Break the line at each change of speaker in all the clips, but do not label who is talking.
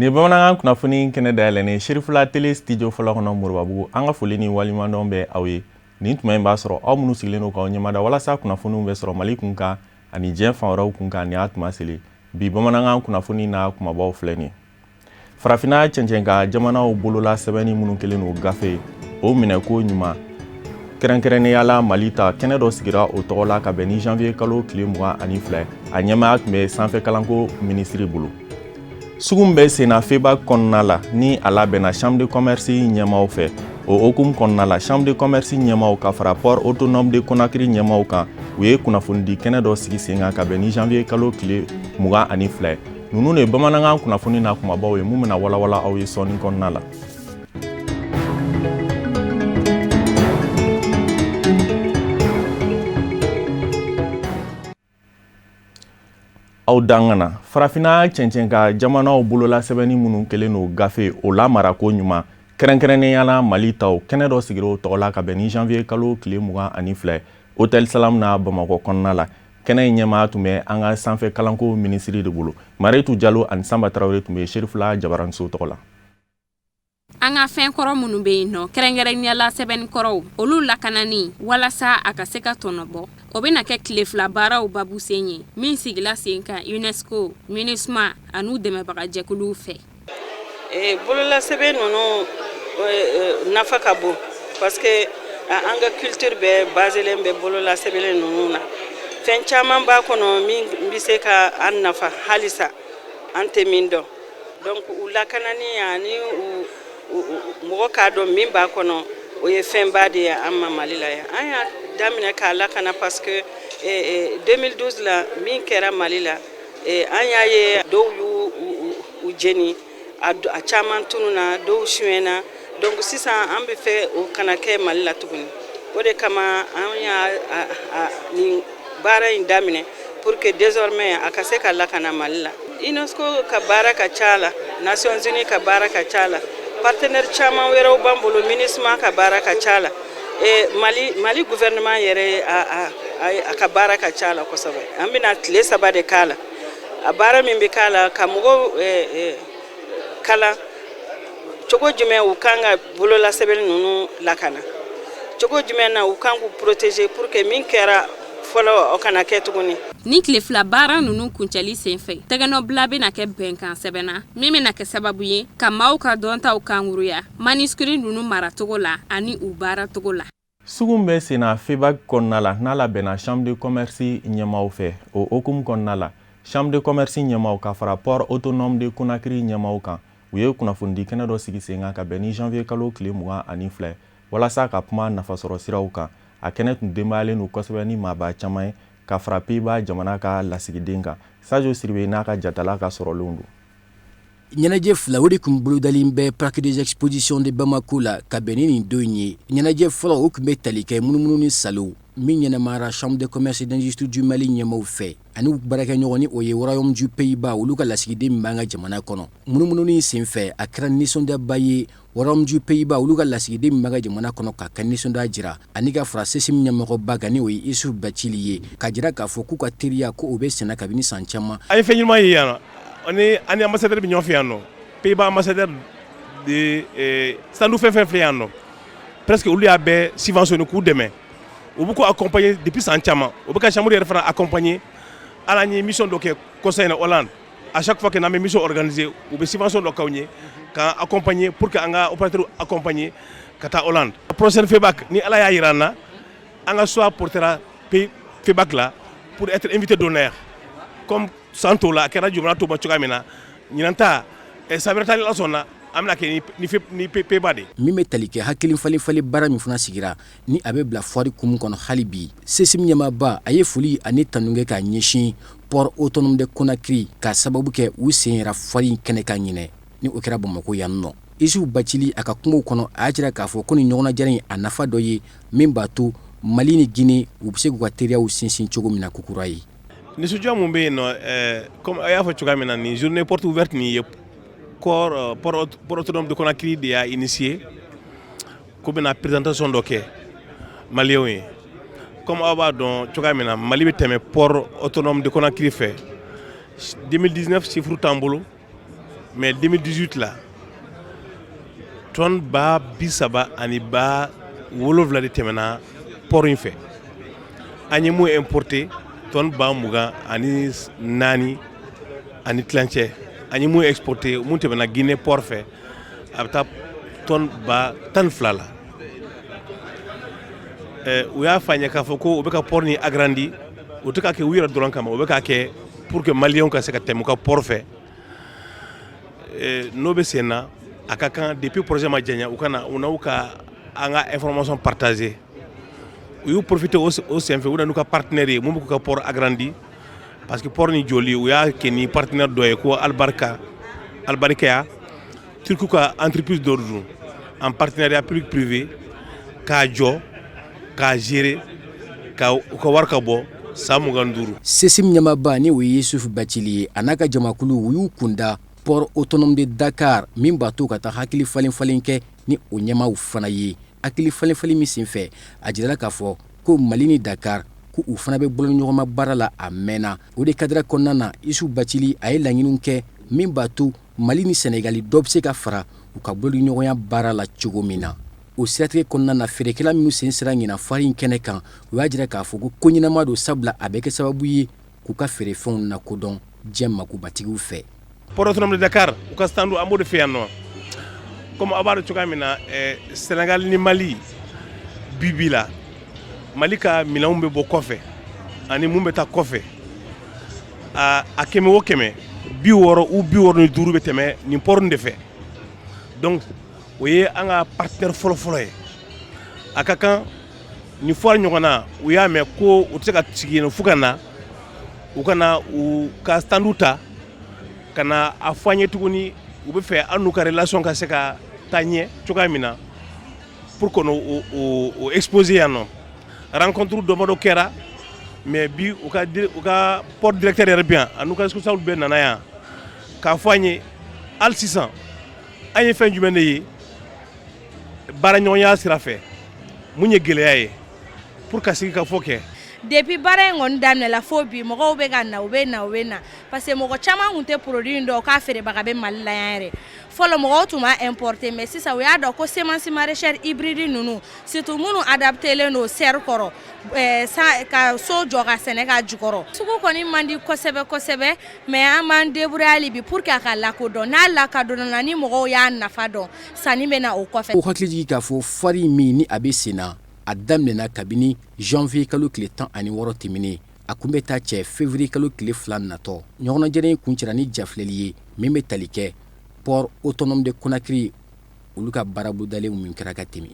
Nin bamanankan kunnafoni kɛnɛ dayɛlɛnnen Serifula Tele studio fɔlɔ kɔnɔ Moribabugu, an ka foli ni waleɲumandɔn bɛ aw ye. Nin tuma in b'a sɔrɔ aw minnu sigilen don k'aw ɲɛmada walasa kunnafoniw bɛ sɔrɔ Mali kun kan ani diɲɛ fan wɛrɛw kun kan, nin y'a tuma seli. Bi bamanankan kunnafoni n'a kumabaw filɛ nin ye. Farafinna cɛncɛnkan jamanaw bolola sɛbɛnni minnu kɛlen don gafe, o minɛko ɲuman, kɛrɛnkɛrɛnnenya la Mali ta, kɛnɛ dɔ sigira o tɔgɔ la ka bɛn ni janvier kalo tile 22. A ɲɛmaaya tun bɛ sanfɛ kalanko minisiri bolo. Sugu min bɛ senna FEBAC kɔnɔna la, ni a labɛnna chambre de commerce ɲɛmaaw fɛ, o hukumu kɔnɔna la, chambre de commerce ɲɛmaaw ka fara port autonome de Conakry ɲɛmaaw kan, u ye kunnafonidi kɛnɛ dɔ sigi sen kan ka bɛn ni janvier kalo tile 22. Ninnu de ye bamanankan kunnafoni n'a kumabaw ye, mun bɛna walawala aw ye sɔɔni kɔnɔna la. Aw dangana. Farafinna cɛncɛnkan jamanaw bolola sɛbɛnni minnu kɛlen don gafe, o lamarako ɲuman, kɛrɛnkɛrɛnnenya la Mali taw, kɛnɛ dɔ sigira o tɔgɔ la ka bɛn ni janvier kalo tile 22, Hôtel Salam na Bamakɔ kɔnɔna la. Kɛnɛ in ɲɛmaa tun bɛ an ka sanfɛ kalanko minisiri de bolo. Maritu Jalo ani Sanba Tarawele tun bɛ Serifula Jabaranso tɔgɔ la.
An ka fɛn kɔrɔ minnu bɛ yen nɔ, kɛrɛnkɛrɛnnenya la sɛbɛnni kɔrɔw, olu lakanani walasa a ka se ka tɔnɔbɔ, o bɛna kɛ tile 2 baaraw babusen ye min sigila sen kan UNESCO, MINUSMA an'u dɛmɛbagajɛkuluw fɛ.
Bololasɛbɛn ninnu nafa ka bon parce que an ka culture bɛɛ baselen bɛ bololasɛbɛn ninnu na. Fɛn caman b'a kɔnɔ min bɛ se ka an nafa halisa an tɛ min dɔn. Donc u lakanani ani mɔgɔ k'a dɔn min b'a kɔnɔ, o ye fɛnba de ye an ma Mali la yan. An y'a daminɛ k'a lakana parce que 2012 la, min kɛra Mali la, an y'a ye dɔw y'u u jeni, a caman tununa, dɔw suyɛnna. Donc sisan an bɛ fɛ o kana kɛ Mali la tuguni. O de kama an y'a nin baara in daminɛ pour que désormais a ka se ka lakana Mali la. UNESCO ka baara ka ca la, Nations Unies ka baara ka ca la, partenaire caman wɛrɛw b'an bolo, MINUSMA ka baara ka ca la, Mali gouvernement yɛrɛ a ka baara ka ca la kosɛbɛ. An bɛna tile 3 de k'a la. A baara min bɛ k'a la, ka mɔgɔw kalan cogo jumɛn u kan ka bololasɛbɛnni ninnu lakana, cogo jumɛn na u kan k'u protéger pour que min kɛra fɔlɔ, o kana kɛ tuguni.
Ni tile 2 baara ninnu kuncɛli senfɛ, tɛgɛnɔbila bɛna kɛ bɛnkan sɛbɛn na min bɛna kɛ sababu ye ka maaw ka dɔntaw kanguruya manuscrit ninnu maracogo la ani u baaracogo la.
Sugu min bɛ senna FEBAC kɔnɔna la, n'a labɛnna chambre de commerce ɲɛmaaw fɛ, o hukumu kɔnɔna la, chambre de commerce ɲɛmaaw ka fara port autonome de Conakry ɲɛmaaw kan, u ye kunnafonidi kɛnɛ dɔ sigi sen kan ka bɛn ni janvier kalo tile 22, walasa ka kuma nafasɔrɔ siraw kan. A kɛnɛ tun denbayalen don kosɛbɛ ni maaba caman ye ka fara Pays-Bas jamana ka lasigiden kan. Sajo Siribe n'a ka jatala ka sɔrɔlenw don.
Ɲɛnajɛ 2, o de tun bolodalen bɛ Parc des expositions de Bamako la ka bɛn ni nin don in ye. Ɲɛnajɛ fɔlɔ, o tun bɛ tali kɛ munumunu ni salo min ɲɛnamayara Chambre de commerce et d'industrie du Mali ɲɛmaw fɛ ani u baarakɛɲɔgɔn, ni o ye Royaume du Pays-Bas, olu ka lasigiden min b'an ka jamana kɔnɔ. Munumunu in senfɛ, a kɛra nisɔndiyaba ye Royaume du Pays-Bas, olu ka lasigiden min b'an ka jamana kɔnɔ, k'a ka nisɔndiya jira ani ka fara CECIM ɲɛmɔgɔba kan, ni o ye Isuf Bacili ye, ka jira k'a fɔ k'u ka teriya ko o bɛ senna kabini san caman.
An ye fɛn ɲuman ye yan. Ani ambassadeur bɛ ɲɔgɔn fɛ yan nɔ, Pays-Bas ambassadeur de. Stand fɛn fɛn filɛ yan nɔ, presque olu y'a bɛɛ subventionné k'u dɛmɛ. U bɛ k'u accompagner depuis san caman. U bɛ ka chambre yɛrɛ fana accompagner. Hali an ye mission dɔ kɛ kɔsa in na Hollande, à chaque fois que n'an bɛ mission organiser, u bɛ subvention dɔ k'anw ye k'an accompagner pour que an ka opérateur accompagner ka taa Hollande. Prochaine FEBAC, ni Ala y'a jira an na, an ka choix portera FEBAC la pour être invité d'honneur, comme san tɔw la a kɛra jamana tɔw ma cogoya min na. Ɲinan ta, san wɛrɛ ta, ni Ala sɔnna, an bɛna kɛ ni Pays-Bas de.
Min bɛ tali kɛ hakili falen falen baara min fana sigira, ni a bɛ bila foire kun kɔnɔ hali bi, CECIM ɲɛmaaba, a ye foli ani tanu kɛ k'a ɲɛsin port autonome de Conakry k'a sababu kɛ u sen yɛrɛ foire in kɛnɛ ka ɲinɛ, ni o kɛra Bamakɔ yan nɔ. Isuf Bacili, a ka kumaw kɔnɔ, a y'a jira k'a fɔ ko ni ɲɔgɔnna in, a nafa dɔ ye min b'a to Mali ni Guinée, u bɛ se k'u ka teriyaw sinsin cogo min na kokura ye.
Nisɔndiya mun bɛ yen nɔ, comme a y'a fɔ cogoya min na, nin journée porte ouverte nin ye, port autonome de Conakry de y'a initié k'u bɛna présentation dɔ kɛ maliyɛnw ye. Comme aw b'a dɔn cogoya min na, Mali bɛ tɛmɛ port autonome de Conakry fɛ. 2019 chiffre t'an bolo. Mais 2018 la, tonne 307 000 de tɛmɛna port in fɛ. An ye mun importé? Tonne 24,5. An ye mun exporté, mun tɛmɛna Guinée port fɛ, a bɛ taa tonne 12 000 la. U y'a fɔ an ye k'a fɔ ko u bɛ ka port ni agrandi, u tɛ ka kɛ u yɛrɛ dɔrɔn kama, u bɛ k'a kɛ pour que maliyɛnw ka se ka tɛmɛ u ka port fɛ. N'o bɛ sen na, a ka kan depuis projet ma janya, u ka na u n'aw ka an ka information partager. U y'u profiter o senfɛ, u nana n'u ka partenaire ye mun bɛ k'u ka port agrandi, parce que port ni joli, u y'a kɛ ni partenaire dɔ ye ko Albarika. Albarika, Turku ka entreprise dɔ don, en partenariat public privé, k'a jɔ, k'a gérer, ka u ka wari ka bɔ san 25.
CECIM ɲɛmaaba, ni o ye Yusufu Bacili ye, a n'a ka jamakulu, u y'u kunda port autonome de Dakar, min b'a to ka taa hakili falen falen kɛ ni o ɲɛmaw fana ye. Hakili falen falen min senfɛ, a jirala k'a fɔ ko Mali ni Dakar, ko u fana bɛ boloɲɔgɔnma baara la a mɛnna. O de cadre kɔnɔna na, Isu Bacili a ye laɲiniw kɛ min b'a to Mali ni Sɛnɛgali dɔ bɛ se ka fara u ka boloɲɔgɔnya baara la cogo min na. O siratigɛ kɔnɔna na, feerekɛla minnu sen sera ɲinan foire in kɛnɛ kan, u y'a jira k'a fɔ ko ko ɲɛnama don, sabula a bɛ kɛ sababu ye k'u ka feerefɛnw lakodɔn diɲɛ magobatigiw fɛ.
Port autonome de Dakar, u ka stand, an b'o de fɛ yan nɔ. Comme aw b'a dɔn cogoya min na, Sénégal ni Mali, bi bi la, Mali ka minɛnw bɛ bɔ kɔfɛ ani mun bɛ taa kɔfɛ, a 100 o 100, 60 ou 65 bɛ tɛmɛ nin port de fɛ. Donc o ye an ka partenaire fɔlɔ-fɔlɔ ye. A ka kan nin foire ɲɔgɔn na, u y'a mɛn ko u tɛ se ka sigi yen f'u ka na, u ka na u ka standu ta ka na a fɔ an ye tuguni, u bɛ fɛ an n'u ka relation ka se ka taa ɲɛ cogoya min na, pour que o exposer yan nɔ. Rencontre damadɔ kɛra, mais bi u ka port directeur yɛrɛ bɛ yan, a n'u ka responsable bɛɛ nana yan k'a fɔ an ye hali sisan an ye fɛn jumɛn de ye baaraɲɔgɔnya sira fɛ, mun ye gɛlɛya ye pour ka sigi ka fɔ kɛ.
Depuis baara in kɔni daminɛla fo bi, mɔgɔw bɛ ka na, u bɛ na, u bɛ na, parce que mɔgɔ caman tun tɛ produit in dɔn k'a feerebaga bɛ Mali la yan yɛrɛ. Fɔlɔ, mɔgɔw tun b'a importer, mais sisan u y'a dɔn ko semence maraîchère hybride ninnu, surtout minnu adapté len don serre kɔrɔ, ka so jɔ ka sɛnɛ k'a jukɔrɔ. Sugu kɔni man di kosɛbɛ kosɛbɛ, mais an b'an débrouiller hali bi pour que a ka lakodɔn. N'a lakodɔnna, ni mɔgɔw y'a nafa dɔn, sanni bɛ na o kɔfɛ.
O hakili jigin k'a fɔ foire min ni a bɛ sen na, a daminɛna kabini janvier kalo tile 16 tɛmɛnen, a kun bɛ taa cɛ février kalo tile 2 natɔ. Ɲɔgɔnnajɛrɛ in kuncɛra ni jafilɛli ye min bɛ tali kɛ port autonome de Conakry, olu ka baara bolodalen min kɛra ka tɛmɛ.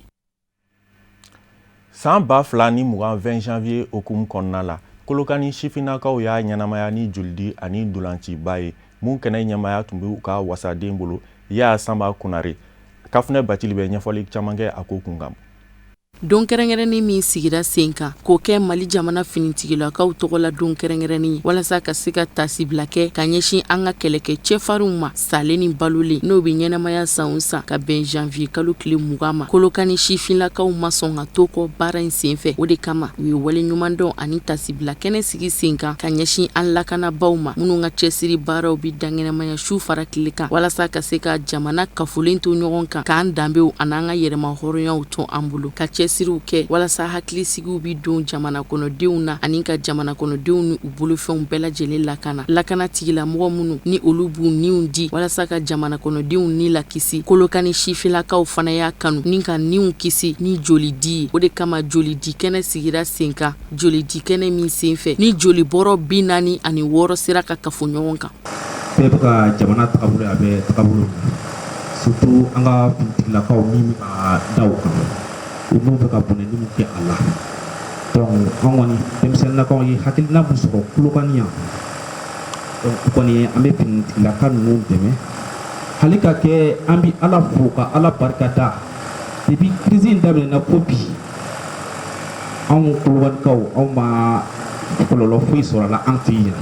San 2020, 20 janvier hukumu kɔnɔna la, Kolokani sifinnakaw y'a ɲɛnamaya ni jolidi ani dolanciba ye, mun kɛnɛ ɲɛmaya tun bɛ u ka wasaden bolo, Yaya Sanba Konare. Kafunɛ Bacili bɛ ɲɛfɔli caman kɛ a ko kun kan.
Don kɛrɛnkɛrɛnnen min sigira sen kan k'o kɛ Mali jamana finitigilakaw tɔgɔ la don kɛrɛnkɛrɛnnen ye, walasa ka se ka tasibila kɛ ka ɲɛsin an ka kɛlɛkɛ cɛfarinw ma, salen ni balolen, n'o bɛ ɲɛnamaya san o san ka bɛn janvier kalo tile 20 ma. Kolokani sifinlakaw ma sɔn ka to kɔ baara in senfɛ. O de kama, u ye wale ɲumandɔn ani tasibila kɛnɛ sigi sen kan ka ɲɛsin an lakanabaw ma, minnu ka cɛsiri baaraw bɛ dankɛnɛmaya su fara tile kan, walasa ka se ka jamana kafolen to ɲɔgɔn kan, k'an danbew an'an ka yɛrɛma hɔrɔnyaw to an bolo, ka cɛsiriw kɛ walasa hakilisigiw bɛ don jamana kɔnɔdenw na, ani ka jamana kɔnɔdenw ni u bolofɛnw bɛɛ lajɛlen lakana. Lakana tigilamɔgɔ minnu ni olu b'u niw di walasa ka jamana kɔnɔdenw ni lakisi, Kolokani sifinlakaw fana y'a kanu ni ka niw kisi ni joli di ye. O de kama joli di kɛnɛ sigira sen kan, joli di kɛnɛ min senfɛ ni joli bɔrɔ 46 sera ka kafo ɲɔgɔn kan.
Bɛɛ bɛ ka jamana tagabolo, a bɛ tagabolo min na, surtout an ka finitigilakaw min bɛ ka da o kan, u n'u bɛ ka bɔnɛni min kɛ a la. Donc an kɔni denmisɛnninnakaw ye hakilina min sɔrɔ Kolokani yan, donc o kɔni an bɛ finitigilaka ninnu dɛmɛ hali ka kɛ. An bɛ Ala fo ka Ala barika da, depuis crise in daminɛna fo bi, anw Kolokanikaw, anw ma kɔlɔlɔ foyi sɔrɔ a la an fɛ yen.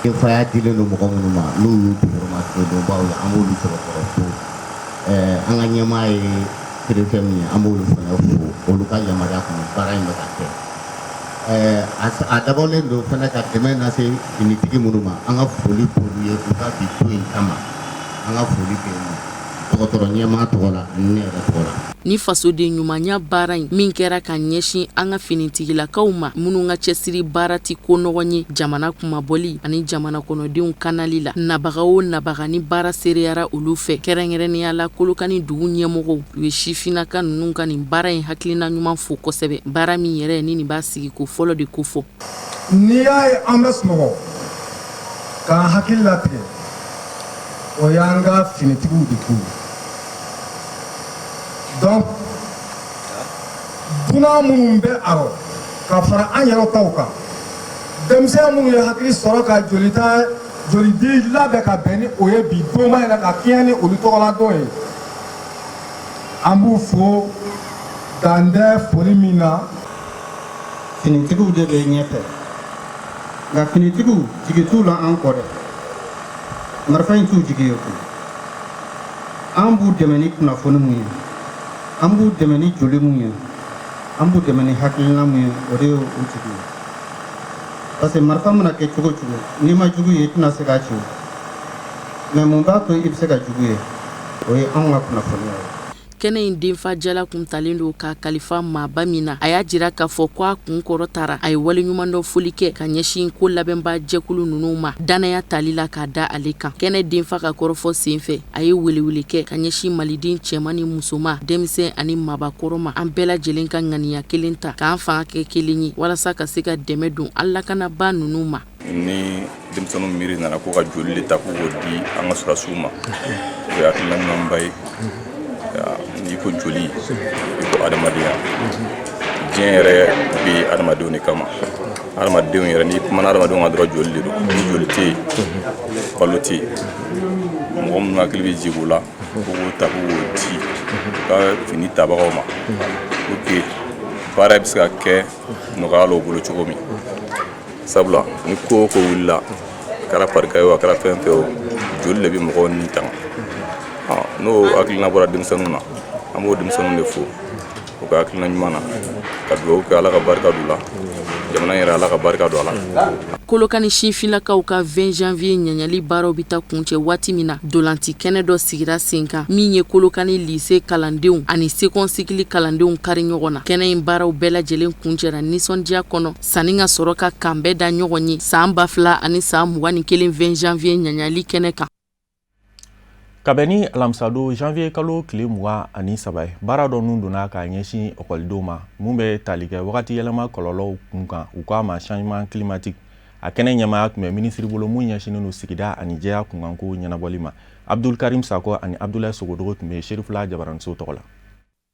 Denfaya dilen don mɔgɔ minnu ma, n'u y'u jukɔrɔmadonbaw ye, an b'olu sɛbɛkɔrɔ fo. An ka ɲɛmaa ye préfet min ye, an b'olu fana fo, olu ka yamaruya kɔnɔ baara in bɛ ka kɛ. A dabɔlen don fana ka dɛmɛ lase finitigi minnu ma, an ka foli b'olu ye u ka bi don in kama. An ka foli bɛ yen nɔ dɔgɔtɔrɔ ɲɛmaa tɔgɔ la ani ne yɛrɛ tɔgɔ la.
Ni fasoden ɲumanya baara in min kɛra ka ɲɛsin an ka finitigilakaw ma, minnu ka cɛsiri baara tɛ ko nɔgɔn ye jamana kunmabɔli ani jamana kɔnɔdenw kanali la, nabaga o nabaga ni baara seereyara olu fɛ, kɛrɛnkɛrɛnnenya la Kolokani dugu ɲɛmɔgɔw, u ye sifinnaka ninnu ka nin baara in hakilina ɲuman fo kosɛbɛ, baara min yɛrɛ ni nin b'a sigiko fɔlɔ de kofɔ.
N'i y'a ye an bɛ sunɔgɔ k'an hakili latigɛ, o y'an ka finitigiw de ko ye. Donc dunan minnu bɛ a rɔ ka fara an yɛrɛ taw kan, denmisɛn minnu ye hakili sɔrɔ ka jolita jolidi labɛn ka bɛn ni o ye bi donba in na ka kɛɲɛ ni olu tɔgɔladon ye, an b'u fo dan tɛ foli min na.
Finitigiw de bɛ ɲɛfɛ, nka finitigiw jigi t'u la an kɔ dɛ. Marifa in t'u jigi ye koyi. An b'u dɛmɛ ni kunnafoni mun ye, an b'u dɛmɛ ni joli mun ye, an b'u dɛmɛ ni hakilina mun ye, o de ye u jigi ye. Parce que marifa mana kɛ cogo cogo, n'i ma jugu ye, i tɛna se k'a ci o. Mais mun b'a to i bɛ se ka jugu ye, o ye anw ka kunnafoniya ye.
Kɛnɛ in denfa jala kun talen don ka kalifa maaba min na, a y'a jira k'a fɔ ko a kun kɔrɔtara. A ye waleɲumandɔn foli kɛ ka ɲɛsin ko labɛnba jɛkulu ninnu ma dannaya tali la k'a da ale kan. Kɛnɛ denfa ka kɔrɔfɔ senfɛ, a ye welewele kɛ ka ɲɛsin maliden cɛman ni musoman, denmisɛn ani maabakɔrɔ ma, an bɛɛ lajɛlen ka ŋaniya kelen ta k'an fanga kɛ kelen ye walasa ka se ka dɛmɛ don an lakanabaa ninnu ma.
Ni denmisɛnninw miiri nana ko ka joli de ta k'u k'o di an ka sɔrɔdasiw ma, o ye hakilina ɲumanba ye. N'i ko joli, i ko adamadenya. Diɲɛ yɛrɛ bɛ adamadenw de kama. Adamadenw yɛrɛ, n'i kumana adamadenw kan dɔrɔn, joli de don. Ni joli tɛ yen, balo tɛ yen. Mɔgɔ minnu hakili bɛ jigin o la k'u k'o ta k'u k'o di u ka fini tabagaw ma pour que baara bɛ se ka kɛ nɔgɔya la u bolo cogo min. Sabula ni ko o ko wulila, a kɛra farigan ye o, a kɛra fɛn fɛn o, joli de bɛ mɔgɔw ni tanga. N'o hakilina bɔra denmisɛnninw na, an b'o denmisɛnninw de fo u ka hakilina ɲuman na, ka dugawu kɛ Ala ka barika don u la, jamana yɛrɛ, Ala ka barika don a la.
Kolokani sifinnakaw ka 20 janvier ɲaɲali baaraw bɛ taa kuncɛ waati min na, dolanci kɛnɛ dɔ sigira sen kan min ye Kolokani lycée kalandenw ani second cycle kalandenw kari ɲɔgɔn na. Kɛnɛ in baaraw bɛɛ lajɛlen kuncɛra nisɔndiya kɔnɔ sanni ka sɔrɔ ka kanbɛn da ɲɔgɔn ye san 2021 20 janvier ɲaɲali kɛnɛ kan.
Ka bɛn ni alamisadon janvier kalo tile 23 ye, baara dɔ nun donna k'a ɲɛsin ekɔlidenw ma mun bɛ tali kɛ wagati yɛlɛma kɔlɔlɔw kun kan, u k'a ma changement climatique. A kɛnɛ ɲɛmaaya tun bɛ minisiri bolo mun ɲɛsinnen don sigida ani jɛya kunkanko ɲɛnabɔli ma. Abdul Karim Sakɔ ani Abdoulaye Sogodogo tun bɛ Serifula Jabaraniso tɔgɔ la.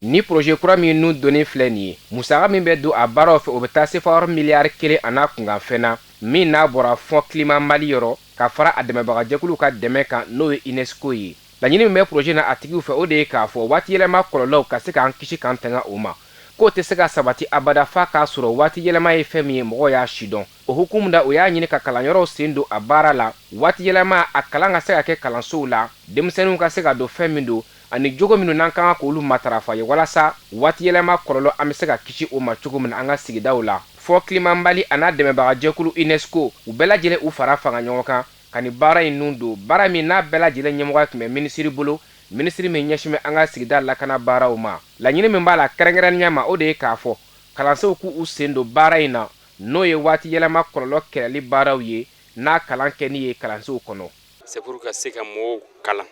Ni projet kura min nun donnen filɛ nin ye, musaka min bɛ don a baaraw fɛ, o bɛ taa sefa wari miliyari kelen an'a kunkanfɛn na, min n'a bɔra Fonds Climat Mali yɔrɔ, ka fara a dɛmɛbagajɛkulu ka dɛmɛ kan, n'o ye UNESCO ye. Laɲini min bɛ projet na a tigiw fɛ, o de ye k'a fɔ waatiyɛlɛma kɔlɔlɔw ka se k'an kisi k'an tanga o ma. K'o tɛ se ka sabati abada f'a k'a sɔrɔ waatiyɛlɛma ye fɛn min ye, mɔgɔw y'a sidɔn. O hukumu na, u y'a ɲini ka kalanyɔrɔw sen don a baara la, waatiyɛlɛma a kalan ka se ka kɛ kalansow la, denmisɛnninw ka se ka dɔn fɛn min don ani jogo minnu n'an ka kan k'olu matarafa ye walasa waatiyɛlɛma kɔlɔlɔ an bɛ se ka kisi o ma cogo min na an ka sigidaw la. Fonds Climat Mali an'a dɛmɛbagajɛkulu UNESCO, u bɛɛ lajɛlen u fara fanga ɲɔgɔn kan ka nin baara in nun don, baara min n'a bɛɛ lajɛlen ɲɛmɔgɔya tun bɛ minisiri bolo, minisiri min ɲɛsin bɛ an ka sigida lakana baaraw ma. Laɲini min b'a la kɛrɛnkɛrɛnnenya ma, o de ye k'a fɔ kalansow k'u sen don baara in na, n'o ye waatiyɛlɛma kɔlɔlɔ kɛlɛli baaraw ye n'a kalan kɛni ye kalansow kɔnɔ.
C'est pour ka se ka mɔgɔw kalan,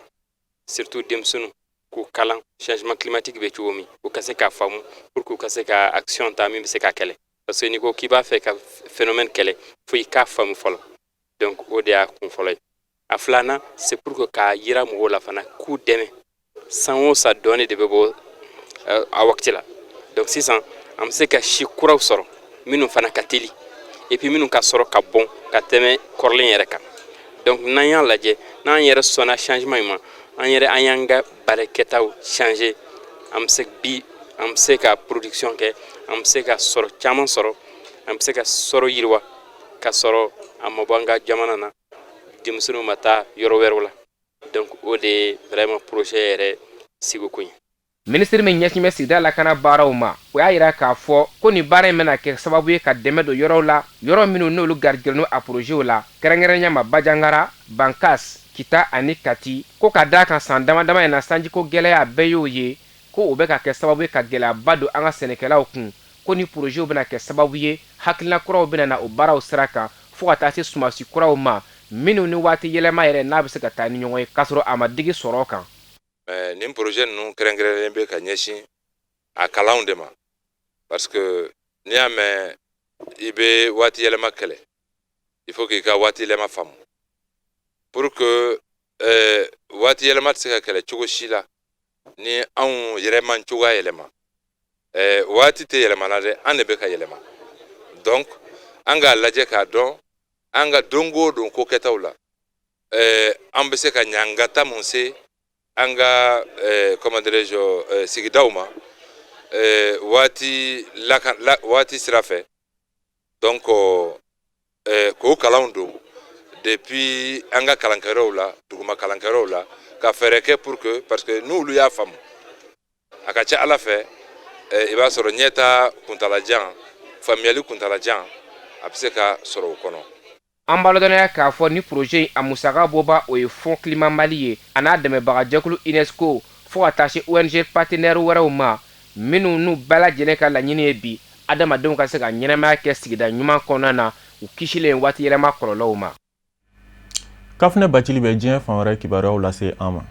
surtout denmisɛnninw k'u kalan changement climatique bɛ cogo min, u ka se k'a faamu pour que u ka se ka action ta min bɛ se ka kɛlɛ, parce que n'i ko k'i b'a fɛ ka phénomène kɛlɛ, fo i k'a faamu fɔlɔ. Donc o de y'a kun fɔlɔ ye. A filanan, c'est pour que k'a yira mɔgɔw la fana k'u dɛmɛ. San o san dɔɔni de bɛ bɔ a wagati la. Donc sisan an bɛ se ka si kuraw sɔrɔ minnu fana ka teli et puis minnu ka sɔrɔ ka bon ka tɛmɛ kɔrɔlen yɛrɛ kan. Donc n'an y'a lajɛ, n'an yɛrɛ sɔnna changement in ma, an yɛrɛ an y'an ka baarakɛtaw changer, an bɛ se bi an bɛ se ka production kɛ, an bɛ se ka sɔrɔ caman sɔrɔ, an bɛ se ka sɔrɔ yiriwa ka sɔrɔ a ma bɔ an ka jamana na, denmisɛnninw ma taa yɔrɔ wɛrɛw la. Donc o de ye vraiment projet yɛrɛ sigikun ye.
Minisiri min ɲɛsin bɛ sigida lakana baaraw ma, o y'a yira k'a fɔ ko nin baara in bɛna kɛ sababu ye ka dɛmɛ don yɔrɔw la, yɔrɔ minnu n'olu garijɛlen a projetw la, kɛrɛnkɛrɛnya ma Bajangara, Bankas, Kita ani Kati, ko ka d'a kan san dama dama in na sanjiko gɛlɛya bɛɛ y'o ye ko o bɛ ka kɛ sababu ye ka gɛlɛyaba don an ka sɛnɛkɛlaw kun, ko ni porozɛw bɛna kɛ sababu ye hakilina kuraw bɛna na o baaraw sira kan, fo ka taa se sumasi kuraw ma minnu ni waati yɛlɛma yɛrɛ n'a bɛ se ka taa ni ɲɔgɔn ye k'a sɔrɔ a ma digi sɔrɔ kan.
Nin porozɛ ninnu kɛrɛnkɛrɛnlen bɛ ka ɲɛsin a kalanw de ma, parce que n'i y'a mɛn i bɛ waati yɛlɛma kɛlɛ, il faut k'i ka waati yɛlɛma faamu, pour que waati yɛlɛma tɛ se ka kɛlɛ cogo si la ni anw yɛrɛ man cogoya yɛlɛma. Waati tɛ yɛlɛmana dɛ, an de bɛ ka yɛlɛma. Donc an k'a lajɛ k'a dɔn an ka don o don ko kɛtaw la, an bɛ se ka ɲangata mun se an ka comment dirais-je sigidaw ma waati la waati sira fɛ. Donc k'o kalanw don depuis an ka kalankɛyɔrɔw la, duguma kalankɛyɔrɔw la, ka fɛɛrɛ kɛ pour que, parce que n'olu y'a faamu, a ka ca ala fɛ i b'a sɔrɔ ɲɛta kuntalajan, faamuyali kuntalajan, a bɛ se ka sɔrɔ o kɔnɔ.
An b'a ladɔnniya k'a fɔ ni projet in a musaka bɔba o ye Fonds Climat Mali ye, a n'a dɛmɛbagajɛkulu UNESCO, fo ka taa se ONG partenaire wɛrɛw ma, minnu n'u bɛɛ lajɛlen ka laɲini ye bi adamadenw ka se ka ɲɛnamaya kɛ sigida ɲuman kɔnɔna na, u kisilen waati yɛlɛma kɔlɔlɔw ma.
Kafunɛ Bacili bɛ diɲɛ fan wɛrɛ kibaruyaw lase an ma.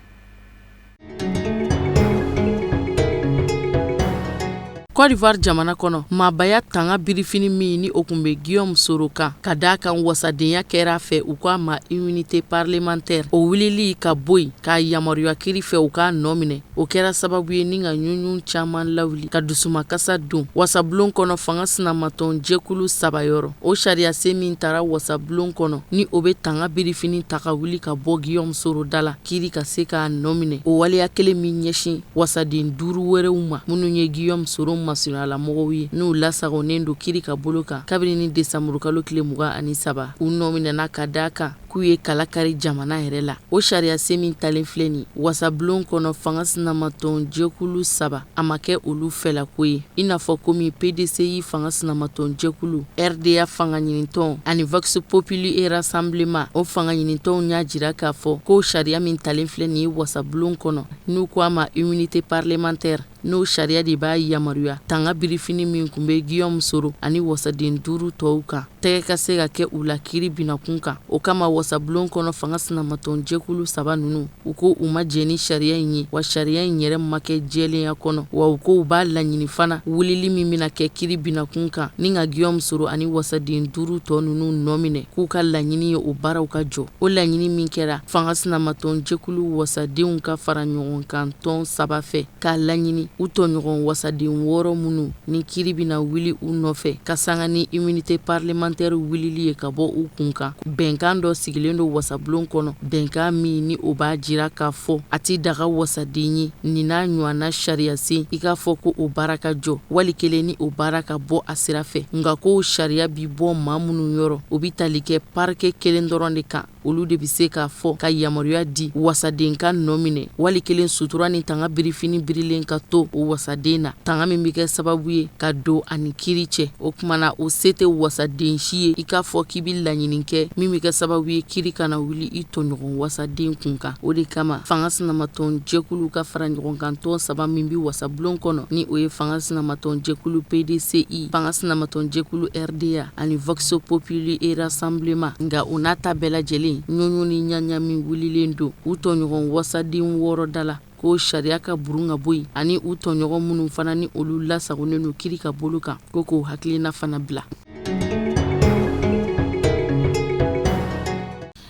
Côte d'Ivoire jamana kɔnɔ, maabaya tanga birifini min ni o tun bɛ Guillaume Soro kan, ka d'a kan wasadenya kɛra a fɛ, u k'a ma immunité parlementaire, o wulili ka bɔ yen k'a yamaruya kiri fɛ u k'a nɔ minɛ, o kɛra sababu ye ni ka ɲuɲu caman lawuli, ka dusumakasa don wasabulon kɔnɔ fanga sinamatɔn jɛkulu saba yɔrɔ. O sariyasen min tara wasabulon kɔnɔ ni o bɛ tanga birifini ta ka wuli ka bɔ Guillaume Soro da la, kiri ka se k'a nɔ minɛ, o waleya kelen min ɲɛsin wasaden duuru wɛrɛw ma minnu ye Guillaume Soro masurunyalamɔgɔw ye, n'u lasagonnen don kiri ka bolo kan kabini ni desanburukalo tile 23, u nɔ minɛna ka d'a kan k'u ye kala kari jamana yɛrɛ la. O sariyasen min talen filɛ nin wasabulon kɔnɔ fanga sinamatɔn jɛkulu saba, a ma kɛ olu fɛlako ye, i n'a fɔ komi PDCI fanga sinamatɔn jɛkulu, RDA fanga ɲinitɔn ani Vox Populi et Rassemblement. O fanga ɲinitɔnw y'a jira k'a fɔ ko sariya min talen filɛ nin ye wasabulon kɔnɔ, n'u ko a ma immunité parlementaire, n'o sariya de b'a yamaruya tanga birifini min tun bɛ Guillaume Soro ani wasaden duuru tɔw kan, tɛgɛ ka se ka kɛ u la kiri binakun kan. O kama wasabulon kɔnɔ fanga sinamatɔn jɛkulu saba ninnu, u ko u ma jɛn ni sariya in ye, wa sariya in yɛrɛ ma kɛ jɛlenya kɔnɔ, wa u ko u b'a laɲini fana wulili min bɛna kɛ kiri binakun kan ni ka Guillaume Soro ani wasaden duuru tɔ ninnu nɔ minɛ, k'u ka laɲini ye o baaraw ka jɔ. O laɲini min kɛra fanga sinamatɔn jɛkulu wasadenw ka fara ɲɔgɔn kan tɔn saba fɛ, k'a laɲini u tɔɲɔgɔn wasaden wɔɔrɔ minnu ni kiri bɛna wuli u nɔfɛ ka sanga ni immunité parlementaire wulili ye ka bɔ u kun kan. Bɛnkan dɔ sigilen don wasabulon kɔnɔ, bɛnkan min ni o b'a jira k'a fɔ a tɛ daga wasaden ye nin n'a ɲɔgɔnna sariyasen i k'a fɔ ko o baara ka jɔ, wali kelen ni o baara ka bɔ a sira fɛ. Nka ko sariya bi bɔ maa minnu yɔrɔ, o bɛ tali kɛ parquet kelen dɔrɔn de kan. Olu de bɛ se k'a fɔ ka yamaruya di wasaden ka nɔ minɛ, wali kelen sutura ni tanga birifini birilen ka to o wasaden na, tanga min bɛ kɛ sababu ye ka don ani kiri cɛ. O tuma na o se tɛ wasaden si ye i k'a fɔ k'i bɛ laɲini kɛ min bɛ kɛ sababu ye kiri kana wuli i tɔɲɔgɔn wasaden kun kan. O de kama fanga sinamatɔn jɛkulu ka fara ɲɔgɔn kan tɔn saba min bɛ wasabulon kɔnɔ, ni o ye fanga sinamatɔn jɛkulu PDCI, fanga sinamatɔn jɛkulu RDA ani Vox Populi et Rassemblement, nka o n'a ta bɛɛ lajɛlen ɲɔɲɔ ni ɲaɲami wulilen don u tɔɲɔgɔn wasaden wɔɔrɔ da la ko sariya ka burun ka bɔ yen, ani u tɔɲɔgɔn minnu fana ni olu lasagonnen don kiri ka bolo kan, ko k'o hakilina fana bila.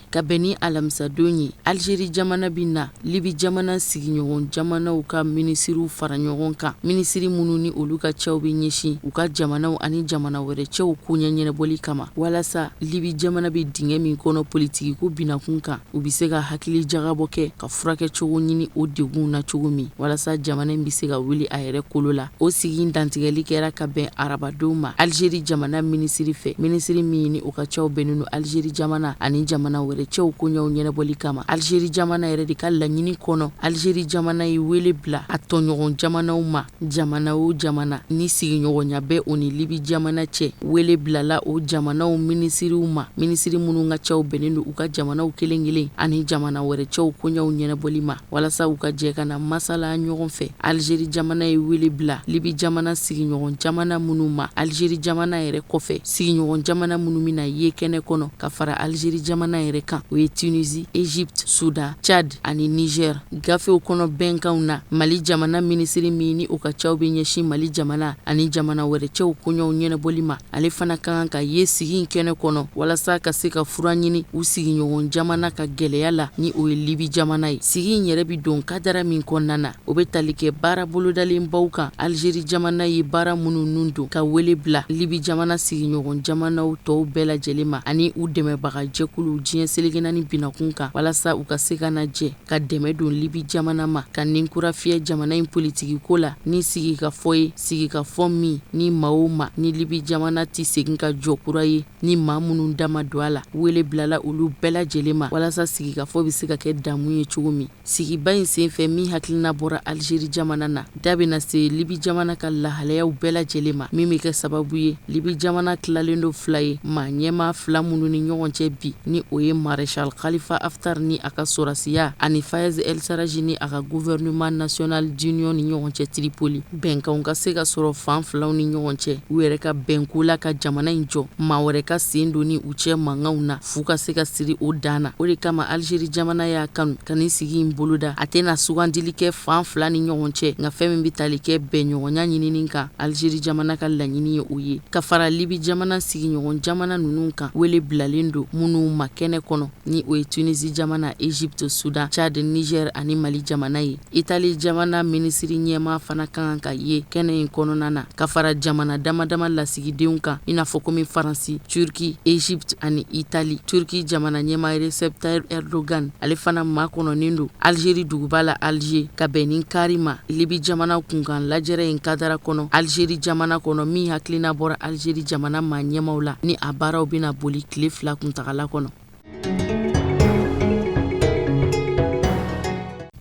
Ka bɛn ni alamisadon ye, Algérie jamana bɛ na Libi jamana sigiɲɔgɔn jamanaw ka minisiriw fara ɲɔgɔn kan, minisiri minnu ni olu ka cɛw bɛ ɲɛsin u ka jamanaw ani jamana wɛrɛ cɛw koɲɛ ɲɛnabɔli kama, walasa Libi jamana bɛ dingɛ min kɔnɔ politikiko binakun kan, u bɛ se ka hakili jagabɔ kɛ ka furakɛcogo ɲini o degun na cogo min, walasa jamana in bɛ se ka wuli a yɛrɛ kolo la. O sigi in dantigɛli kɛra ka bɛn arabadon ma Algérie jamana minisiri fɛ, minisiri min ni o ka cɛw bɛnnen don Algérie jamana ani jamana wɛrɛ wɛrɛ cɛw koɲɛw ɲɛnabɔli kama. Algérie jamana yɛrɛ de ka laɲini kɔnɔ, Algérie jamana ye wele bila a tɔɲɔgɔn jamanaw ma, jamana o jamana ni sigiɲɔgɔnya bɛ o ni Libi jamana cɛ. Wele bilala o jamanaw minisiriw ma, minisiri minnu ka cɛw bɛnnen don u ka jamanaw kelen kelen ani jamana wɛrɛ cɛw koɲɛw ɲɛnabɔli ma, walasa u ka jɛ ka na masala ɲɔgɔn fɛ. Algérie jamana ye wele bila Libi jamana sigiɲɔgɔn jamana minnu ma, Algérie jamana yɛrɛ kɔfɛ sigiɲɔgɔn jamana minnu bɛna ye kɛnɛ kɔnɔ ka fara Algérie jamana yɛrɛ kan, o ye Tunisie, Egypte, Soudan, Tchad ani Niger. Gafew kɔnɔ bɛnkanw na, Mali jamana minisiri min ni o ka cɛw bɛ ɲɛsin Mali jamana ani jamana wɛrɛ cɛw koɲɛw ɲɛnabɔli ma, ale fana ka kan ka ye sigi in kɛnɛ kɔnɔ walasa ka se ka fura ɲini u sigiɲɔgɔn jamana ka gɛlɛya la, ni o ye Libi jamana ye. Sigi in yɛrɛ bɛ don kadara min kɔnɔna na, o bɛ tali kɛ baara bolodalenbaw kan Algérie jamana ye baara minnu nun don ka wele bila Libi jamana sigiɲɔgɔn jamanaw tɔw bɛɛ lajɛlen ma ani u dɛmɛbaga jɛkuluw diɲɛ seleke naani binakun kan, walasa u ka se ka na jɛ ka dɛmɛ don Libi jamana ma ka ni kura fiyɛ jamana in politikiko la ni sigikafɔ ye, sigikafɔ min ni maa o maa ni Libi jamana tɛ segin ka jɔ kura ye ni maa minnu da ma don a la. Wele bilala olu bɛɛ lajɛlen ma walasa sigikafɔ bɛ se ka kɛ damu ye cogo min. Sigiba in senfɛ min hakilina bɔra Algérie jamana na, da bɛna se Libi jamana ka lahalayaw bɛɛ lajɛlen ma, min bɛ kɛ sababu ye Libi jamana tilalen don fila ye maa ɲɛmaa fila minnu ni ɲɔgɔn cɛ bi, ni o ye Maréchal Khalifa Haftar ni a ka sɔrɔdasiya ani Fayez El Sarraj ni a ka gouvernement national d'union ni ɲɔgɔn cɛ Tripoli. Bɛnkanw ka se ka sɔrɔ fan filaw ni ɲɔgɔn cɛ, u yɛrɛ ka bɛnko la ka jamana in jɔ, maa wɛrɛ ka sen don ni u cɛ mankanw na fu ka se ka siri o dan na. O de kama Algérie jamana y'a kanu ka nin sigi in boloda. A tɛna sugandili kɛ fan fila ni ɲɔgɔn cɛ, nka fɛn min bɛ tali kɛ bɛnɲɔgɔnya ɲinini kan, Algérie jamana ka laɲini ye o ye. Ka fara Libi jamana sigiɲɔgɔn jamana ninnu kan, wele bilalen don minnu ma kɛnɛ kɔnɔ, ni o ye Tunisie jamana, Egypte, Soudan, Tchad, Niger ani Mali jamana ye. Italie jamana minisiri ɲɛmaa fana ka kan ka ye kɛnɛ in kɔnɔna na, ka fara jamana dama dama lasigidenw kan, i n'a fɔ komi Faransi, Turki, Egypte ani Italie. Turki jamana ɲɛmaa Recep Tayyip Erdogan, ale fana makɔnɔnen don Algérie duguba la Alger, ka bɛn ni kari ma Libi jamana kunkan lajɛrɛ in kadara kɔnɔ Algérie jamana kɔnɔ, min hakilina bɔra Algérie jamana maa ɲɛmaaw la, ni a baaraw bɛna boli tile 2 kuntagala kɔnɔ.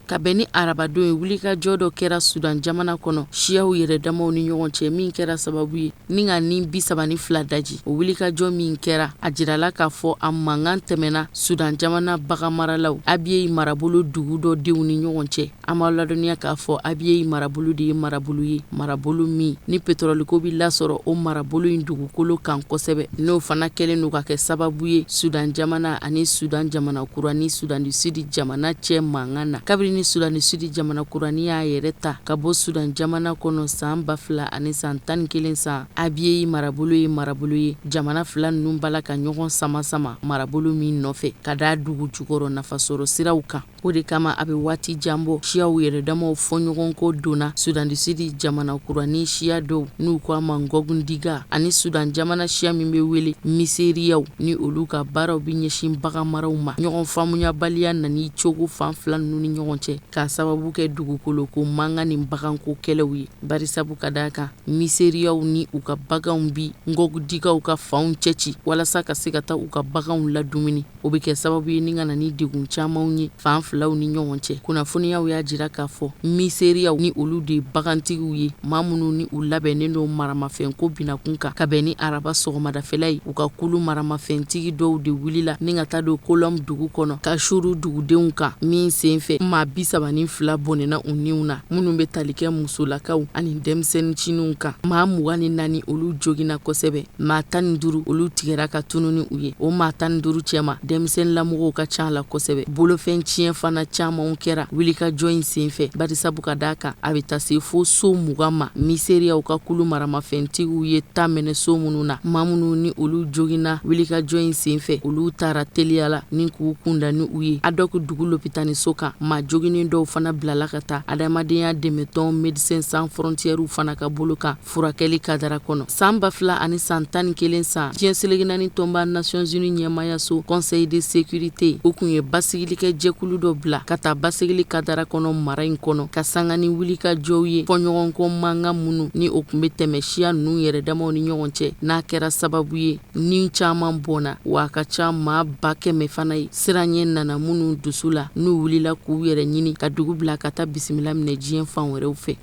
Ka bɛn ni arabadon ye, wulikajɔ dɔ kɛra Sudan jamana kɔnɔ siyaw yɛrɛ damaw ni ɲɔgɔn cɛ, min kɛra sababu ye ni ka ni 32 daji. O wulikajɔ min kɛra, a jirala k'a fɔ a mankan tɛmɛna Sudan jamana baganmaralaw Abyei marabolo dugu dɔ denw ni ɲɔgɔn cɛ. An b'aw ladɔnniya k'a fɔ Abyei marabolo de ye marabolo ye, marabolo min ni petrɔliko bɛ lasɔrɔ o marabolo in dugukolo kan kosɛbɛ, n'o fana kɛlen don ka kɛ sababu ye Sudan jamana ani Sudan jamana kura ni Sudan du Sud jamana cɛ mankan na. Kabini Sudan du Sud jamana kuranin y'a yɛrɛ ta ka bɔ Sudan jamana kɔnɔ san 2011 san, Abyei marabolo ye marabolo ye jamana fila ninnu b'a la ka ɲɔgɔn sama sama marabolo min nɔfɛ ka da dugu jukɔrɔ nafasɔrɔ siraw kan. O de kama a bɛ waati jan bɔ, siyaw yɛrɛdamaw fɔɲɔgɔnkɔ donna Sudan du Sud jamana kuranin siya dɔw n'u ko a ma Ngɔgundiga ani Sudan jamana siya min bɛ wele Miseriyaw, ni olu ka baaraw bɛ ɲɛsin baganmaraw ma. Ɲɔgɔn faamuyabaliya nan'i cogo fan fila ninnu ni ɲɔgɔn cɛ k'a sababu kɛ dugukoloko mankan ni baganko kɛlɛw ye, barisabu ka d'a kan Miseriyaw ni u ka baganw bi Ngɔgundigaw ka fanw cɛci walasa ka se ka taa u ka baganw ladumuni. O bɛ kɛ sababu ye ni ka na ni degun camanw ye fan filaw ni ɲɔgɔn cɛ. Kunnafoniyaw y'a jira k'a fɔ Miseriyaw ni olu de ye bagantigiw ye, maa minnu ni u labɛnnen don maramafɛnko binakun kan. Ka bɛn ni araba sɔgɔmadafɛla ye, u ka kulu maramafɛntigi dɔw de wulila ni ka taa don Kolɔm dugu kɔnɔ ka suru dugudenw kan, min senfɛ maa 32 bɔnɛna u niw na, minnu bɛ tali kɛ musolakaw ani denmisɛnnin kan. Maa 24 olu joginna kosɛbɛ. Maa 15 olu tigɛra ka tunu ni u ye. O maa 15 cɛma, denmisɛnninlamɔgɔw ka ca la kosɛbɛ. Bolofɛn tiɲɛ fana camanw kɛra wulikajɔ in senfɛ, barisabu ka d'a kan a bɛ taa se fo so 20 ma Miseriyaw ka kulu maramafɛntigiw ye ta minɛ so minnu na. Maa minnu ni olu joginna wulikajɔ in senfɛ, olu taara teliya la ni k'u kunda ni u ye Adɔk dugu lopitaniso kan. Maa joginnenw joginnen dɔw fana bilala ka taa adamadenya dɛmɛtɔn Médecins Sans Frontières fana ka bolo kan furakɛli kadara kɔnɔ. San 2011 san, diɲɛ seleke naani tɔnba Nations Unies ɲɛmaayaso Conseil de sécurité, o kun ye basigilikɛ jɛkulu dɔ bila ka taa basigili kadara kɔnɔ mara in kɔnɔ, ka sanga ni wulikajɔw ye fɔɲɔgɔnkɔ mankan minnu ni o kun bɛ tɛmɛ siya ninnu yɛrɛ damaw ni ɲɔgɔn cɛ, n'a kɛra sababu ye ni caman bɔnna, wa a ka ca maa 100 000 fana ye siranɲɛ nana minnu dusu la, n'u wulila k'u yɛrɛ ɲini ka dugu bila ka taa bisimila minɛ diɲɛ fan wɛrɛw fɛ.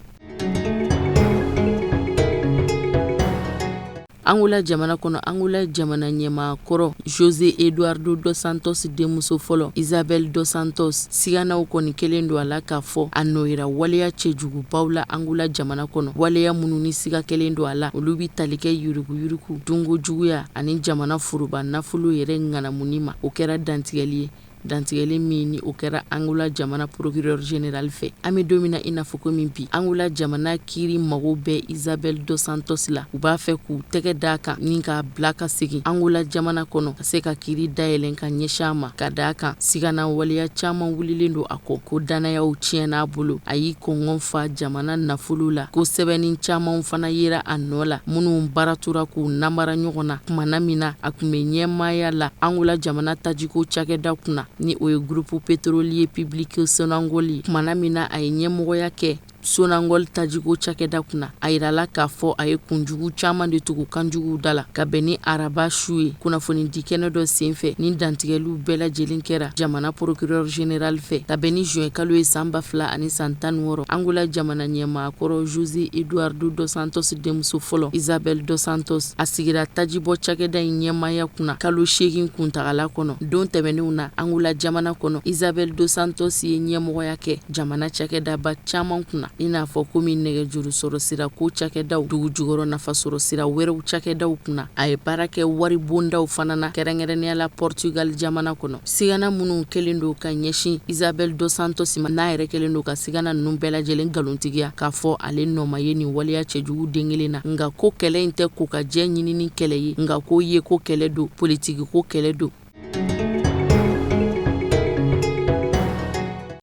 Angola jamana kɔnɔ, Angola jamana ɲɛmaa kɔrɔ Jose Eduardo dos Santos denmuso fɔlɔ Isabel dos Santos, siganaw kɔni kɛlen don a la k'a fɔ a nɔ yera waleya cɛjugubaw la Angola jamana kɔnɔ, waleya minnu ni siga kɛlen don a la, olu bɛ tali kɛ yuruguyurugu, dunko juguya ani jamana foroba nafolo yɛrɛ ŋanamuni ma. O kɛra dantigɛli ye, dantigɛli min ni o kɛra Angola jamana procureur général fɛ. An bɛ don min na i n'a fɔ komi bi, Angola jamana kiiri mago bɛ Isabel dos Santos la. U b'a fɛ k'u tɛgɛ d'a kan ni k'a bila ka segin Angola jamana kɔnɔ ka se ka kiiri dayɛlɛn ka ɲɛsin a ma, ka d'a kan sigana waleya caman wulilen don a kɔ, ko dannayaw tiɲɛna a bolo, a y'i kɔngɔn fa jamana nafolo la, ko sɛbɛnni caman fana yera a nɔ la minnu baratura k'u namara ɲɔgɔn na tumana min na a tun bɛ ɲɛmaaya la Angola jamana tajiko cakɛda kunna, ni o ye groupe pétrolier public Sonangol ye. Tumana min na a ye ɲɛmɔgɔya kɛ Sonangol tajiko cakɛda kunna, a yirala k'a fɔ a ye kunjugu caman de tugu kanjuguw da la. Ka bɛn ni araba su ye, kunnafonidi kɛnɛ dɔ senfɛ, ni dantigɛliw bɛɛ lajɛlen kɛra jamana procureur général fɛ, ka bɛn ni juin kalo ye san 2016, Angola jamana ɲɛmaa kɔrɔ Jose Eduardo dos Santos denmuso fɔlɔ Isabel dos Santos, a sigira tajibɔ cakɛda in ɲɛmaaya kunna kalo 8 kuntagala kɔnɔ. Don tɛmɛnenw na Angola jamana kɔnɔ, Isabel dos Santos ye ɲɛmɔgɔya kɛ jamana cakɛdaba caman kunna, i n'a fɔ komi nɛgɛjuru sɔrɔ sira ko cakɛdaw, dugu jukɔrɔ nafa sɔrɔ sira wɛrɛw cakɛdaw kunna. A ye baara kɛ wari bondaw fana na, kɛrɛnkɛrɛnnenya la Portugal jamana kɔnɔ. Sigana minnu kɛlen don ka ɲɛsin Isabel dos Santos ma, n'a yɛrɛ kɛlen don ka sigana ninnu bɛɛ lajɛlen nkalontigiya k'a fɔ ale nɔ ma ye nin waleya cɛjugu den kelen na. Nka ko kɛlɛ in tɛ ko ka jɛ ɲinini kɛlɛ ye, nka ko ye ko kɛlɛ don, politiki ko kɛlɛ don.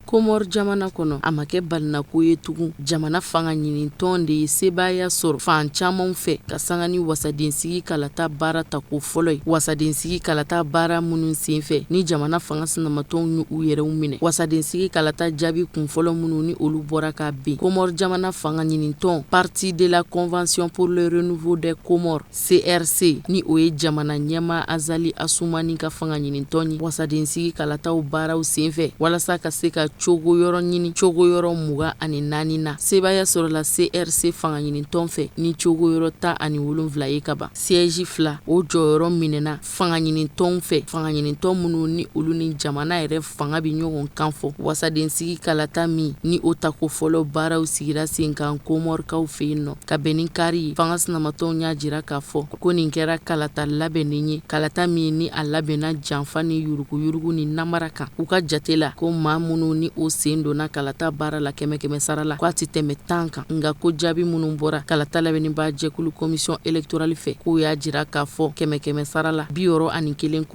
Komɔri jamana kɔnɔ, a ma kɛ balinako ye tugun. Jamana fanga ɲinitɔn de ye sebaaya sɔrɔ fan caman fɛ ka sanga ni wasadensigi kalata baara tako fɔlɔ ye. Wasadensigi kalata baara minnu senfɛ ni jamana fanga sinamatɔnw y'u yɛrɛw minɛ, wasadensigi kalata jaabi kunfɔlɔ minnu ni olu bɔra ka bin, Komɔri jamana fanga ɲinitɔn Parti de la Convention pour le renouveau des Comores, CRC, ni o ye jamana ɲɛmaa Azali Asumani ka fanga ɲinitɔn ye, wasadensigi kalataw baaraw senfɛ walasa ka se ka cogo yɔrɔ ɲini cogo yɔrɔ 24 na, sebaaya sɔrɔla CRC fanga ɲinitɔn fɛ ni cogo yɔrɔ 17 ye kaban. Siège 2, o jɔyɔrɔ minɛna fanga ɲinitɔnw fɛ, fanga ɲinitɔn minnu ni olu ni jamana yɛrɛ fanga bɛ ɲɔgɔn kan fɔ. Wasadensigi kalata min ni o tako fɔlɔ baaraw sigira sen kan Komɔrikaw fɛ yen nɔ ka bɛn ni kari ye, fanga sinamatɔnw y'a jira k'a fɔ ko nin kɛra kalata labɛnnen ye, kalata min ni a labɛnna janfa ni yuruguyurugu ni namara kan. U ka jate la, ko maa minnu ni o sen donna kalata baara la kɛmɛ kɛmɛ sara la, k'a tɛ tɛmɛ 10 kan. Nka ko jaabi minnu bɔra kalata labɛnnibaa jɛkulu commission électorale fɛ, k'o y'a jira k'a fɔ kɛmɛ kɛmɛ sara la 61.5,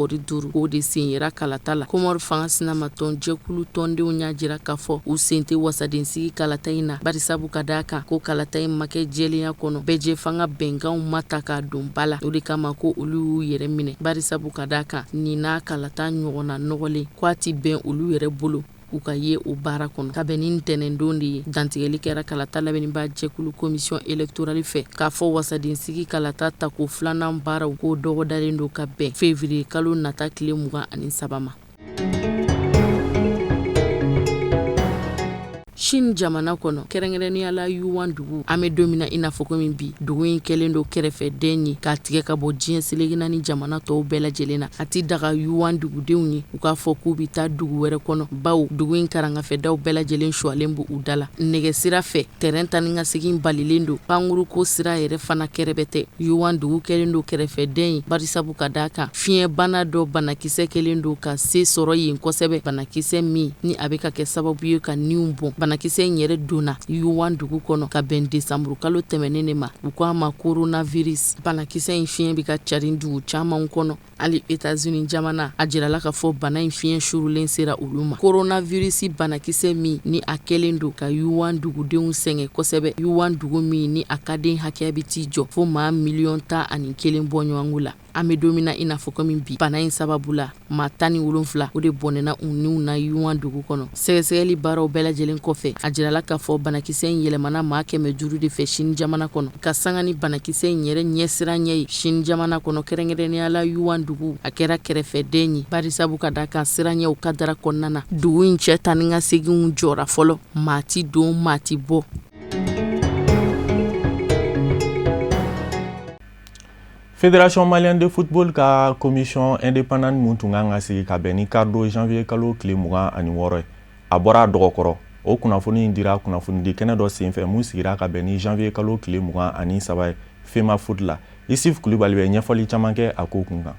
k'o de sen yera kalata la. Komɔri fanga sinamatɔn jɛkulu tɔndenw y'a jira k'a fɔ u sen tɛ wasadensigi kalata in na, barisabu ka d'a kan ko kalata in ma kɛ jɛlenya kɔnɔ, bɛɛjɛ fanga bɛnkanw ma ta k'a don ba la. O de kama ko olu y'u yɛrɛ minɛ, barisabu ka d'a kan nin n'a kalata ɲɔgɔnna nɔgɔlen, ko a tɛ bɛn olu yɛrɛ bolo u ka ye o baara kɔnɔ. Ka bɛn ni ntɛnɛndon de ye, dantigɛli kɛra kalata labɛnnibaa jɛkulu commission électorale fɛ k'a fɔ wasadensigi kalata tako filanan baaraw k'o dɔgɔdalen don ka bɛn février kalo nata tile 23 ma. Chine jamana kɔnɔ, kɛrɛnkɛrɛnnenya la Yuan dugu, an bɛ don min na i n'a fɔ komi bi, dugu in kɛlen don kɛrɛfɛden ye k'a tigɛ ka bɔ diɲɛ seleke naani jamana tɔw bɛɛ lajɛlen na. A tɛ daga Yuan dugudenw ye u k'a fɔ k'u bɛ taa dugu wɛrɛ kɔnɔ, bawo dugu in karangafɛdaw bɛɛ lajɛlen suwalen b'u da la. Nɛgɛ sira fɛ, tɛrɛn taa ni ka segin balilen don, pankuruko sira yɛrɛ fana kɛrɛbɛ tɛ. Yuan dugu kɛlen don kɛrɛfɛdɛn ye, barisabu ka d'a kan fiɲɛbana dɔ banakisɛ kɛlen don ka se sɔrɔ yen kosɛbɛ, banakisɛ min ni a bɛ ka kɛ sababu ye ka niw bɔn. Banakisɛ in yɛrɛ donna Wuhan dugu kɔnɔ ka bɛn desanburu kalo tɛmɛnen de ma. U ko a ma coronavirus. Banakisɛ in fiɲɛ bɛ ka carin dugu caman kɔnɔ. Hali Etats-Unis jamana, a jirala k'a fɔ bana in fiɲɛ surulen sera olu ma. Coronavirus banakisɛ min ni a kɛlen don ka Wuhan dugudenw sɛgɛn kosɛbɛ. Wuhan dugu min ni a ka den hakɛya bɛ t'i jɔ fo maa 11 miliyɔn bɔɲɔgɔnko la. An bɛ don min na i n'a fɔ komi bi, bana in sababu la, maa 17, o de bɔnɛna u niw na Wuhan dugu kɔnɔ. Sɛgɛsɛgɛli baaraw bɛɛ lajɛlen kɔfɛ, a jirala k'a fɔ banakisɛ in yɛlɛmana maa 500 de fɛ Chine jamana kɔnɔ. Ka sanga ni banakisɛ in yɛrɛ ɲɛsiranɲɛ ye Chine jamana kɔnɔ, kɛrɛnkɛrɛnnenya la Wuhan dugu, a kɛra kɛrɛfɛden ye, barisabu ka da kan siranɲɛw kadara kɔnɔna na. Dugu in cɛ taa ni ka seginw jɔra fɔlɔ, maa ti don, maa ti bɔ.
Fédération malienne de football ka commission indépendante mun tun kan ka sigi ka bɛn ni karidon janvier kalo tile 26 ye, a bɔra a dɔgɔkɔrɔ. O kunnafoni in dira kunnafonidi kɛnɛ dɔ senfɛ mun sigira ka bɛn ni janvier kalo tile 23 ye Femafoot la. Isif Kulibali bɛ ɲɛfɔli caman kɛ a ko kun kan.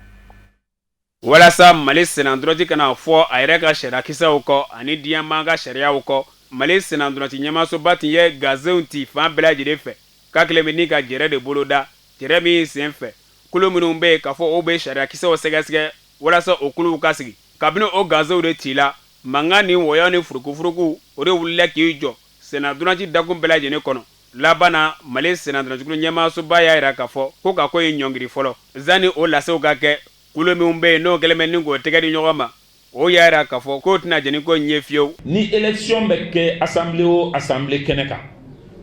Walasa Mali sennantolaci kana fɔ a yɛrɛ ka sariyakisɛw kɔ ani diɲɛmaa ka sariyaw kɔ, Mali sennantolaci ɲɛmaasoba tun ye gazew ci fan bɛɛ lajɛlen fɛ k'a kɛlen bɛ ni ka jɛrɛ de boloda, jɛrɛ min sen fɛ kulu minnu bɛ yen k'a fɔ o bɛ sariyakisɛw sɛgɛsɛgɛ walasa o kuluw ka sigi. Kabini o gazew de cila, mankan ni wɔyɔ ni furukufuruku, o de wulila k'i jɔ sennantolaci dakun bɛɛ lajɛlen kɔnɔ. Laban na, Mali sennantolacikulu ɲɛmaasoba y'a jira k'a fɔ ko ka ko in ɲɔngiri fɔlɔ sanni o lasew ka kɛ. Kulu minnu bɛ yen n'o kɛlen bɛ ni k'o tɛgɛ di ɲɔgɔn ma, o y'a jira k'a fɔ k'o tɛna jɛn ni ko in ye fiyewu.
Ni élection bɛ kɛ assemblée o assemblée kɛnɛ kan,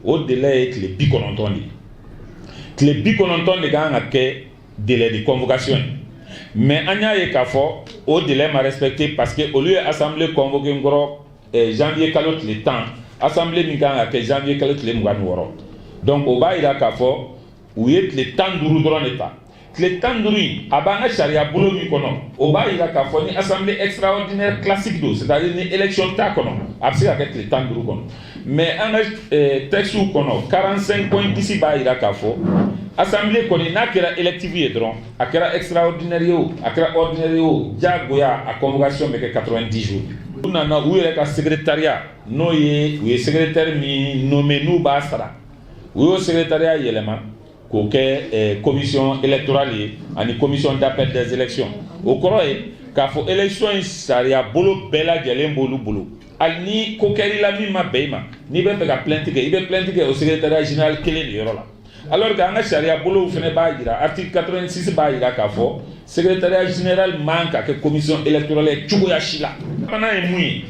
o délai ye tile 90 de ye. Tile 90 de kan ka kɛ délai de convocation ye, mais an y'a ye k'a fɔ o délai ma respecté, parce que olu ye assemblée convoqué n kɔrɔ janvier kalo tile 10, assemblée min kan ka kɛ janvier kalo tile 26. Donc o b'a jira k'a fɔ u ye tile 15 dɔrɔn de ta. Tile 15 in, a b'an ka sariya bolo min kɔnɔ, o b'a jira k'a fɔ ni assemblée extraordinaire classique don, c'est à dire ni élection t'a kɔnɔ, a bɛ se ka kɛ tile 15 kɔnɔ. Mais an ka texte kɔnɔ, 45.10 b'a jira k'a fɔ assemblée kɔni, n'a kɛra élective ye dɔrɔn, a kɛra extraordinaire ye o, a kɛra ordinaire ye o, diyagoya a convocation bɛ kɛ 90 jours. U nana u yɛrɛ ka secrétariat, n'o ye u ye secrétaire min nommé n'u b'a sara, u y'o secrétariat yɛlɛma k'o kɛ commission électorale ye ani commission d'appel des élections. O kɔrɔ ye k'a fɔ élection in sariya bolo bɛɛ lajɛlen b'olu bolo. Hali ni ko kɛr'i la min ma bɛn i ma, n'i bɛ fɛ ka plainte kɛ, i bɛ plainte kɛ o secrétariat général kelen de yɔrɔ la. Alors que an ka sariya bolow fana b'a jira, article 86 b'a jira k'a fɔ secrétariat général man ka kɛ commission électorale ye cogoya si la. Fana ye mun ye,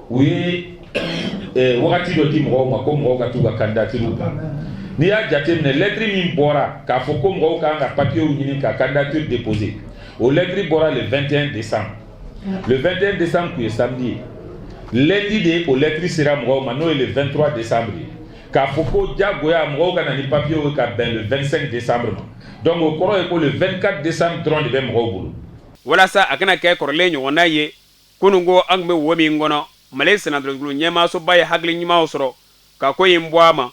u ye wagati dɔ di mɔgɔw ma ko mɔgɔw ka t'u ka candidature bila. N'i y'a jateminɛ, lettre min bɔra k'a fɔ ko mɔgɔw kan ka papiers ɲini ka candidature déposer, o lettre bɔra le 21 décembre. Le 21 décembre tun ye samedi ye. Lundi de o lettre sera mɔgɔw ma, n'o ye le 23 décembre ye, k'a fɔ ko diyagoya mɔgɔw ka na ni papiers ye ka bɛn le 25 décembre ma. Donc o kɔrɔ ye ko le 24 décembre dɔrɔn de bɛ mɔgɔw bolo.
Walasa a kana kɛ kɔrɔlen ɲɔgɔnna ye, kunun ko an tun bɛ wo min kɔnɔ, Mali sennantolakulu ɲɛmaasoba ye hakili ɲumanw sɔrɔ ka ko in bɔ a ma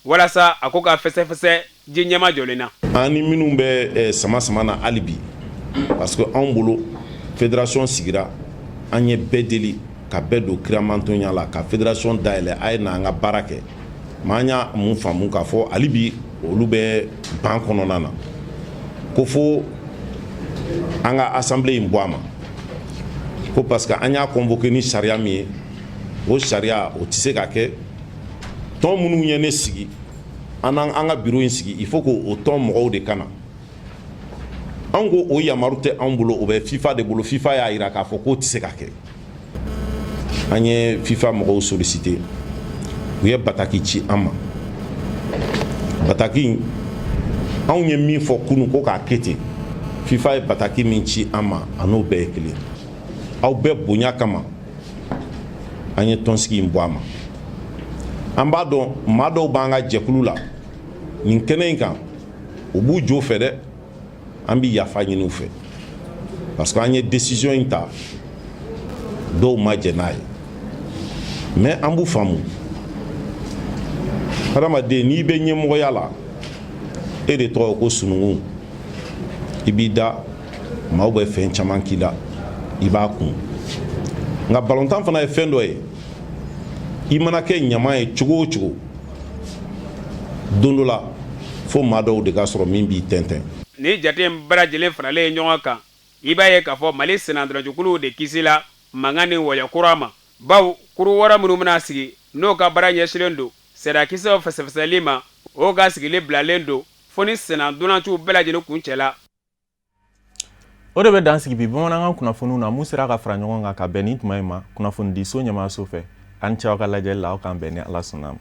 walasa a ko ka fɛsɛfɛsɛ ji ɲɛma jɔlen na.
An ni minnu bɛ sama sama na hali bi, parce que anw bolo fédération sigira, an ye bɛɛ deli ka bɛɛ don kiramantonya la ka fédération dayɛlɛ, a ye na an ka baara kɛ. Mais an y'a mun faamu k'a fɔ hali bi olu bɛ ban kɔnɔna na ko fo an ka assemblée in bɔ a ma, ko parce que an y'a convoqué ni sariya min ye, o sariya o tɛ se ka kɛ. Tɔn minnu ye ne sigi, an n'an ka bureau in sigi, il faut que o tɔn mɔgɔw de ka na. Anw ko o yamaru tɛ anw bolo, o bɛ FIFA de bolo. FIFA y'a jira k'a fɔ k'o tɛ se ka kɛ. An ye FIFA mɔgɔw sollicité, u ye bataki ci an ma. Bataki in, anw ye min fɔ kunun ko k'a kɛ ten, FIFA ye bataki min ci an ma, a n'o bɛɛ ye kelen. Aw bɛɛ bonya kama, an ye tɔnsigi in bɔ a ma. An b'a dɔn maa dɔw b'an ka jɛkulu la nin kɛnɛ in kan, u b'u jo fɛ dɛ. An bɛ yafa ɲini u fɛ, parce que an ye décision in ta, dɔw ma jɛn n'a ye, mais an b'u faamu. Hadamaden, n'i bɛ ɲɛmɔgɔya la, e de tɔgɔ ye ko sununkun, i b'i da, maaw bɛ fɛn caman k'i la, i b'a kun. Nka balontan fana ye fɛn dɔ ye. I mana kɛ ɲama ye cogo o cogo, don dɔ la fo maa dɔw de ka sɔrɔ min b'i tɛntɛn.
Ni jate in bɛɛ lajɛlen faralen ɲɔgɔn kan, i b'a ye k'a fɔ Mali sennantolacikuluw de kisila mankan ni wɔyɔ kura ma, bawo kuru 6 minnu bɛna sigi, n'o ka baara ɲɛsinnen don sariyakisɛw fɛsɛfɛsɛli ma, o ka sigili bilalen don fo ni sennantolaciw bɛɛ lajɛlen kuncɛla.
O de bɛ dan sigi bi bamanankan kunnafoniw na mun sera ka fara ɲɔgɔn kan ka bɛn nin tuma in ma kunnafonidiso ɲɛmaaso fɛ. Aw ni ce aw ka lajɛli la, aw k'an bɛn ni Ala sɔnna a ma.